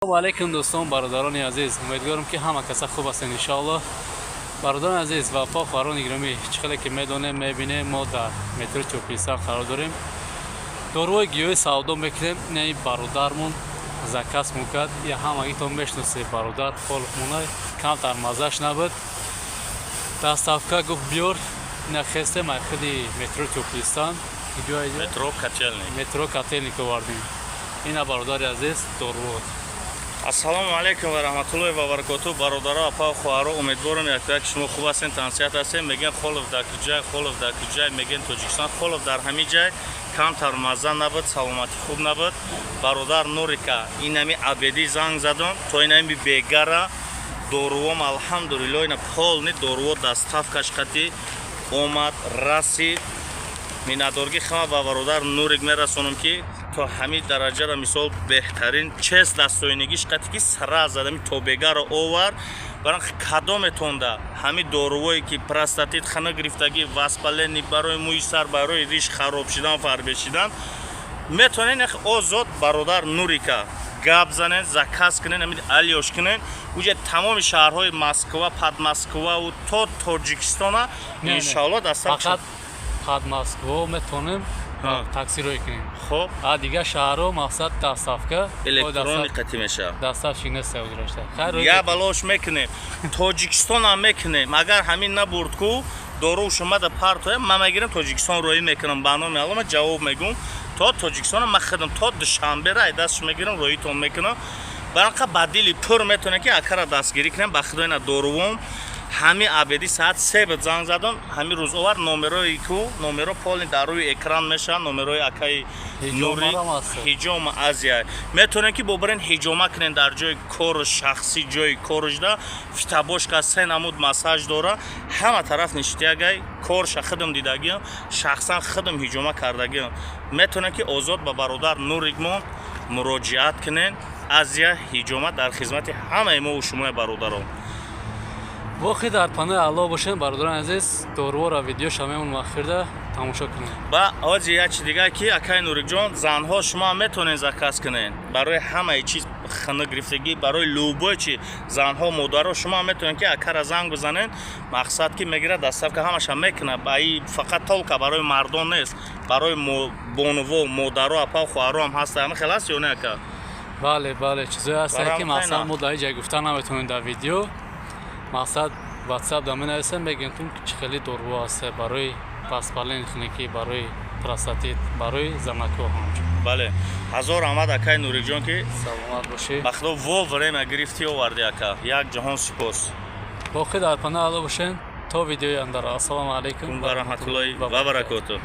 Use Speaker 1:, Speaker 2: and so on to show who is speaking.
Speaker 1: Ассалому алайкум, дӯстон, бародарони азиз. Умедворам, ки ҳама каса хуб ҳастед, иншоаллоҳ. Бародарони азиз ва апа, хоҳарони гиромӣ, чӣ хеле ки медонем, мебинем, мо дар метрои Тёплый Стан қарор дорем, доруҳои гиёҳӣ савдо мекунем. Ин бародармон заказ мекард, я ҳамагитон мешиносед, бародар холухмона камтар маззаш набуд, доставка гуфт, биёр. Ина хестем, ай худи метрои Тёплый Стан.
Speaker 2: Метро Котельник.
Speaker 1: Метро Котельник овардем. Ина, бародари азиз, доруҳо.
Speaker 2: Ассалому алайкум ва раҳматуллоҳи ва баракоту, бародаро, апа, хоҳаро. Умедворам, якояк шумо хуб ҳастен, тансиҳат ҳастен. Мегӯян, Холов дар куҷай, Холов дар куҷай? Мегӯян, Тоҷикистон. Холов дар ҳамин ҷай. Камтар мазза набуд, саломатӣ хуб набуд. Бародар Нурика инами абедӣ занг задам, то инами бегара доруом, алҳамдулилло, ина полный доруо доставкаш қатӣ омад, расид. Миннатдоргӣ хама ба бародар Нурик мерасонам, ки то ҳамин дараҷара, мисол, беҳтарин чест дастойнигиш қати ки сара задами тобегаро овар. Баран кадометонда ҳамин дорувое ки простатит, хана гирифтагӣ, воспаление, барои мӯи сар, барои риш хароб шидан, фарбе шидан, метавонед озод бародар Нурика гап занед, заказ кунед, ҳамин алёш кунед. Уҷа тамоми шаҳрҳои Москва, Подмоскваву то Тоҷикистона, иншоалло,
Speaker 1: доставка. Подмосква метавонем таксироӣ кунем.
Speaker 2: Хоб.
Speaker 1: А дигар шаҳрҳо, мақсад, доставка.
Speaker 2: Электрони қатӣ мешавад.
Speaker 1: Доставщик нест.
Speaker 2: Я балош мекунем, Тоҷикистонам мекунем. Агар ҳамин набурд ку, дору шумада партоя, ман мегирам, Тоҷикистон роӣ мекунам. Ба номи Алло, ман ҷавоб мегӯм, то Тоҷикистона ман хидам, то Душанбера ай дастш мегирам, роитон мекунам. Баранқа ба дили пур метавонем, ки акара дастгирӣ кунем. Ба худо, ина дорувом ҳами абеди соат 3 буд занг задам, ҳамин рӯз овард. Номерои ку, номеро полный дар рӯи экран мешавад, номерои акаи Нури. Ҳиҷома Азия, метавонем, ки бобарен, ҳиҷома кунем дар ҷои кору шахсӣ, ҷои корушда. Фитобочка, се намуд массаж дора, ҳама тараф ништиягай. Корша худам дидагиам, шахсан худам ҳиҷома кардагиам. Метавонем, ки озод ба бародар Нурикмон муроҷиат кунем. Азия ҳиҷома дар хизмати ҳамаи мо шумои бародарон.
Speaker 1: Воқеъ, дар паноҳи Аллоҳ бошем, бародарони азиз. Доруҳоро видеоша мемонам, ахирда тамошо кунем.
Speaker 2: Ба ози як чи дигар, ки акай Нурикҷон, занҳо, шумо ҳам метавонед заказ кунед. Барои ҳамаи чиз, хина гирифтагӣ, барои любой чи, занҳо, модаро, шумо ҳам метавонед, ки акара занг бизанед. Мақсад, ки мегирад, доставка ҳамаша мекунад. Ба и фақат только барои мардон нест, барои бонуво, модаро, апа, хоҳаро ҳам ҳаста. Ҳама хел аст ё не, ака?
Speaker 1: Бале, чизое ҳастанд, ки мақсад, мо дар ин ҷа гуфта наметавонем дар видео. Мақсад, WhatsApp да менависем, мегӯем тун, чӣ хеле доруҳо ҳаста барои воспаление хунукӣ, барои простатит, барои занако ҳамчун.
Speaker 2: Бале, ҳазор раҳмат, акай Нурикҷон, ки
Speaker 1: Саломат бошӣ.
Speaker 2: Ба худо, вовремя гирифтӣ, овардӣ, ака, як ҷаҳон сипос.
Speaker 1: Боқӣ дар паноҳи Аллоҳ бошен то видеои андара. Ассалому алайкум
Speaker 2: ва раҳматуллоҳи ва баракотуҳ.